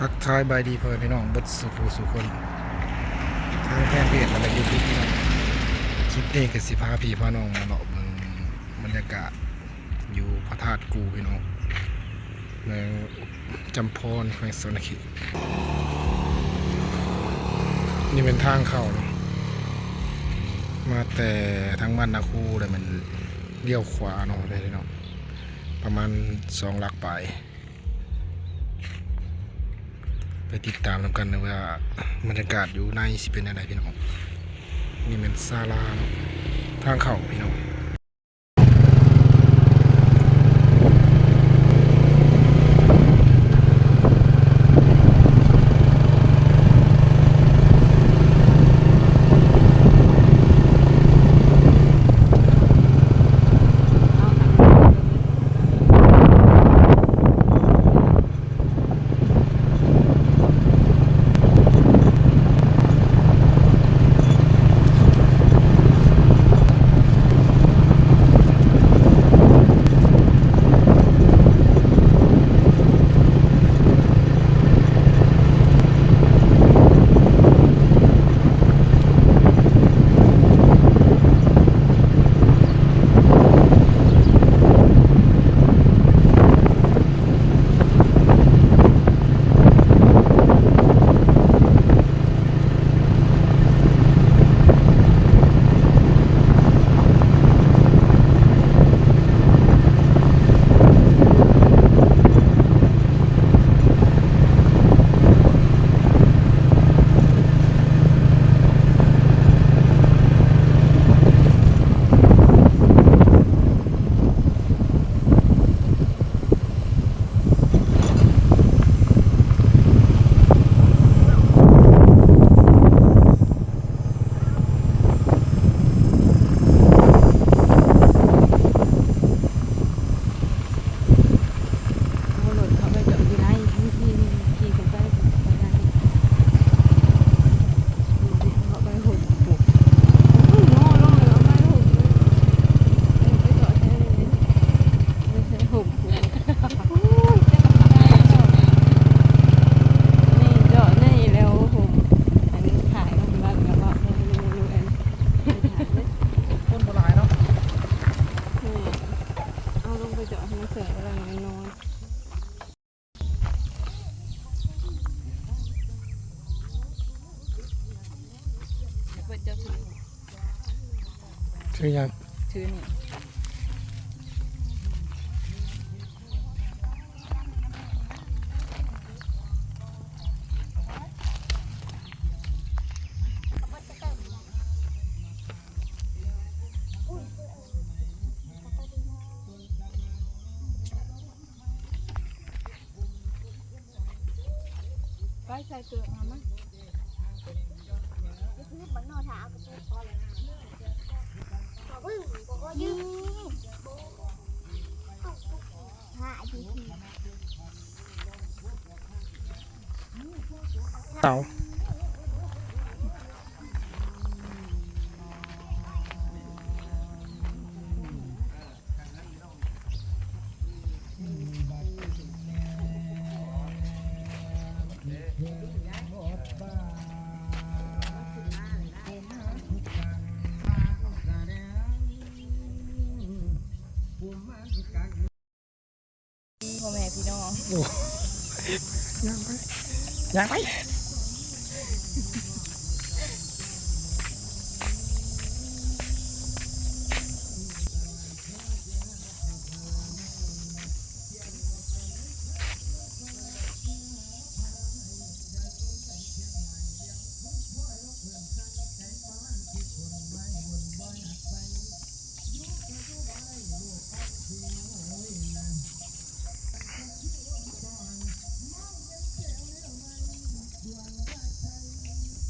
ທັກທາຍສະບາຍດີພໍ່ແມ່ພີ່ນ້ອງເບິດສູ່ຜູ້ສູ່ຄົນ ທາງແຟນເພຈ ແລະ ຢູທູບພີ່ນ້ອງ. ຄລິບນີ້ກໍຊິພາພີ່ພານ້ອງມາເລາະເບິ່ງບັນຍາກາດຢູ່ພະທາດກູ່ພີ່ນ້ອງ ເມືອງຈຳພອນ ແຂວງສະຫວັນນະເຂດ. ນີ້ແມ່ນທາງເຂົ້າເນາະ ມາແຕ່ທາງບ້ານນາຄູ ແລ້ວແມ່ນລ້ຽວຂວາເນາະ ປະມານສອງຫຼັກປາຍ. ໄປຕິດຕາມນຳກັນເດີວ່າ ບັນຍາກາດຢູ່ໃນຊິເປັນແນວໃດພີ່ນ້ອງ. ນີ້ແມ່ນສາລາເນາະ ທາງເຂົ້າພີ່ນ້ອງ. ຄົນບໍ່ຫຼາຍເນາະ. ເອົາລົງໄປເຈາະໃຫ້ມັນເຊື່ອງກຳລັງນອນ. ຖືຫຍັງ? ຖືນີ້. ໄປໃສ່ເກີບມາ ມາ. ເຕົາ. ພໍ່ແມ່ພີ່ນ້ອງ ໂອ້ ຍ່າງໄປ ຍ່າງໄປ. ສ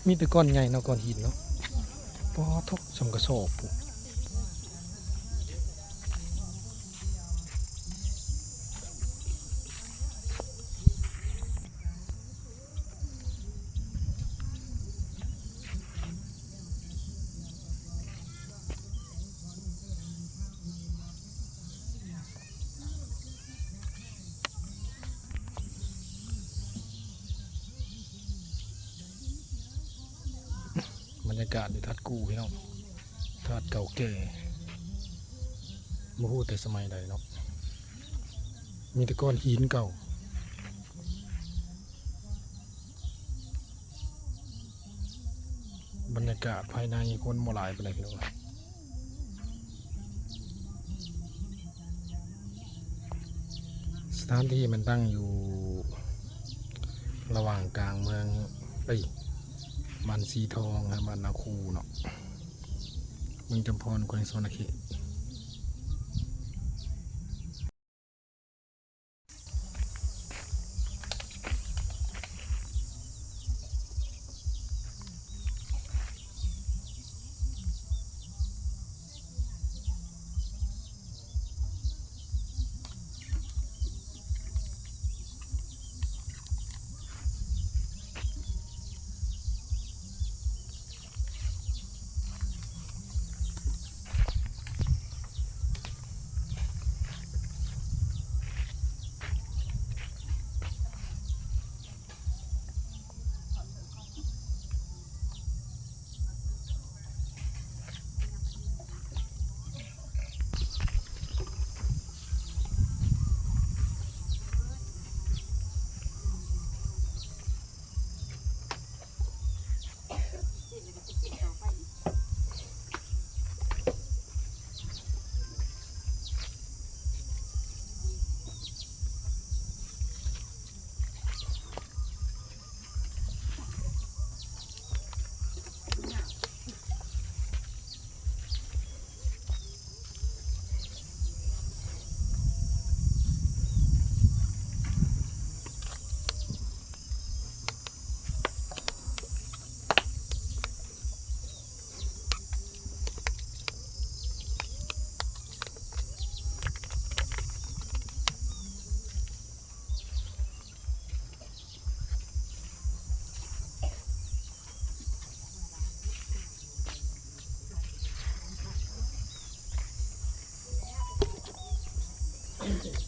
ມີແຕ່ກ້ອນໃຫຍ່ເນາະ ກ້ອນຫີນເນາະ. ປາໂທ້ ສ່ຳກະສອບພຸ້ນ. ບັນຍາກາດຢູ່ທາດກູ່ພີ່ນ້ອງ, ທາດເກົ່າແກ່ ບໍ່ຮູ້ແຕ່ສະໄໝໃດເນາະ, ມີແຕ່ກ້ອນຫີນເກົ່າ. ບັນຍາກາດພາຍໃນຄົນບໍ່ຫຼາຍປານໃດພີ່ນ້ອງ. ສະຖານທີ່ມັນຕັ້ງຢູ່ລະຫວ່າງກາງເມືອງ ເອີຍ ບ້ານສີທອງ ແລະ ບ້ານນາຄູເນາະ, ເມືອງຈຳພອນ ແຂວງສະຫວັນນະເຂດ.